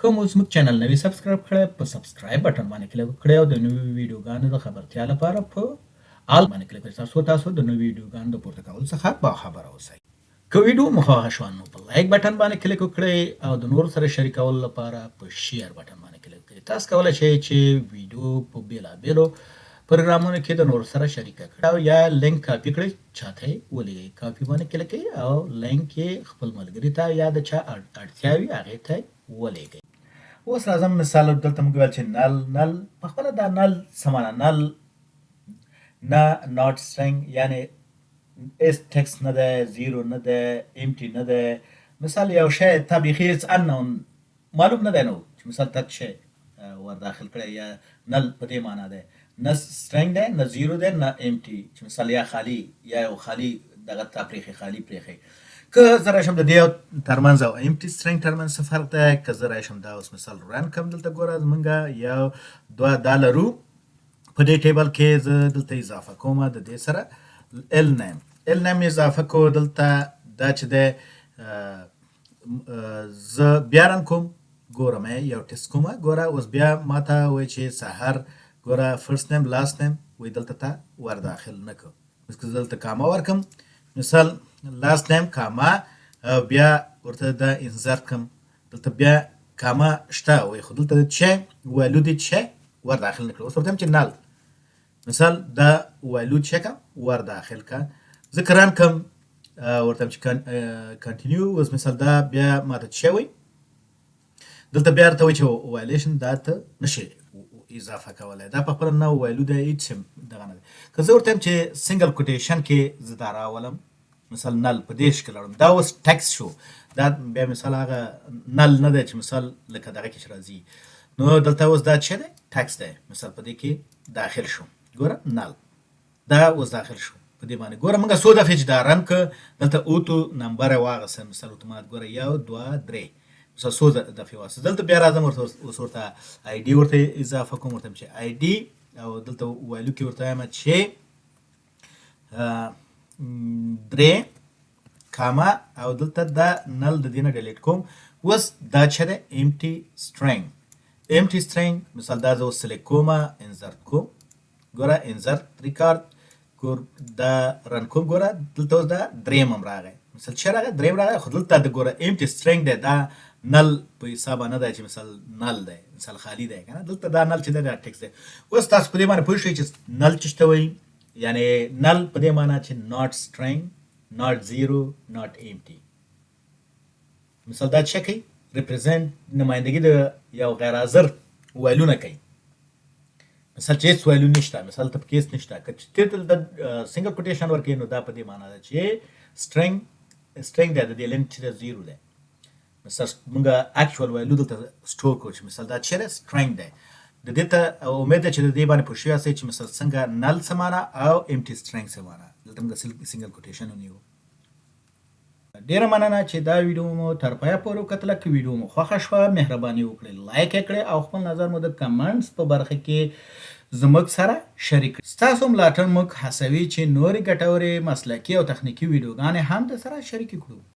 که مو زموږ چینل نه وي subscribe کړی، په subscribe button باندې کلیک وکړئ او د نویو ویډیوګانو د خبرتیا لپاره په all باندې کلیک وکړئ، ترڅو تاسو د نویو ویډیوګانو د پورته کولو څخه باخبره اوسئ. که ویډیو مو خوښه شوه، نو په like button باندې کلیک وکړئ او د نورو سره شریکولو لپاره په share button باندې کلیک وکړئ. تاسو کولی شئ چې ویډیو په بیلابیلو پروګرامونو کې د نورو سره شریکه کړئ او یا لینک کاپي کړئ، چاته یې ولیږئ. کاپي باندې کلیک کړئ او لینک یې خپل ملګري ته یا د چا اړتیا وي، هغې ته ولیږئ. اوس راځم، مثال دلته موږ ویل چې null. Null په خپله دا null څه معنا؟ Null نه not string، یعنی هیڅ text نه دی، zero نه دی، empty نه دی. مثال یو شی تا بیخي هیڅ unknown، معلوم نه دی، نو چې مثال ته شی ور داخل کړی یا null په دې معنا دی، نه string دی، نه zero دی، نه empty، چې مثال یا خالی یا یو خالی دغه تا پریښی، خالی پریښی. که زه راشم، د دې ترمنځ او empty string ترمنځ څه فرق دی؟ که زه راشم، دا اوس مثال run کوم، دلته ګوره، زمونږ یو دوه دا لرو په دې table کې. زه دلته اضافه کوم د دې سره l name. L name اضافه کو دلته، دا چې دی زه بیا run کوم، ګورم، یو ټیسټ کوم. ګوره، اوس بیا ماته وایي چې سحر، ګوره، first name، last name وایي دلته تا ور داخل نه کو. اوس که زه دلته کامه ورکم، مثال last name comma او بیا ورته دا insert کوم، دلته بیا کامه شته وایي، خو دلته چې value دی چې ور داخل نه کړو. اوس ورته چې null، مثال دا value چې کا ور داخل کا، زه که run کوم، ورته چې continue، اوس مثال دا بیا ماته څه وایي؟ دلته بیا ورته وایي چې violation، دا ته نشي اضافه کولای. دا په خپله نه value دی، هیڅ هم دغه نه دی. که زه ورته وایم چې single quotation کې زه دا راولم، مثال null په دې شکل راوړم، دا اوس text شو. دا بیا مثال هغه null نه دی چې مثال لکه دغه کې چې راځي. نو دلته اوس دا څه دی؟ Text دی. مثال په دې کې داخل شو، ګوره، null دا اوس داخل شو په دې باندې. ګوره، موږ څو دفعې چې دا run که، دلته auto number یې واغسته، مثال اتومات. ګوره، یو، دوه، درې، مثال څو دفعې واغسته. دلته بیا راځم، ورته اوس ورته ID ورته اضافه کوم، ورته چې ID او دلته value کې ورته وایم چې درې کاما او دلته دا null د دې نه delete کوم. اوس دا چې دی empty string. Empty string مثال دا زه اوس select کوم، insert کوم. ګوره، insert record. ګور، دا run کوم. ګوره، دلته اوس دا دریم هم راغی. مثال چې راغی، دریم راغی، خو دلته د ګوره empty string دی، دا null په حساب نه دی چې مثال null دی، مثال خالی دی کنه. دلته دا null چې دی، دا text دی. اوس تاسو په دې باندې پوه شئ چې null څه ته وایي. یعنی null په دې معنی چې not string، not zero، not empty. مثال دا څه کوي؟ Represent، نمایندګي د یو غیر حاضر value نه کوي. مثال چې هیڅ value نشته، مثال ته پکې هیڅ نشته. که چې دلته single quotation ورکوي، نو دا په دې معنی ده چې string دی، د دې length چې ده zero دی. مثال موږ actual value دلته store کړو چې مثال دا چې ده string دی. د دې ته امید ده چې د دې باندې پوه شوي یاستئ چې مثال څنګه null څه معنا او empty string څه معنا. دلته موږ single quotation ونیو. ډیره مننه چې دا ویډیو مو تر پایه پورې وکتله. که ویډیو مو خوښه شوه، مهرباني وکړئ like یې کړئ او خپل نظر مو د comments په برخه کې زموږ سره شریک کړئ. ستاسو ملاتړ موږ هڅوي چې نورې ګټورې مسلکي او تخنیکي ویډیوګانې هم در سره شریکې کړو.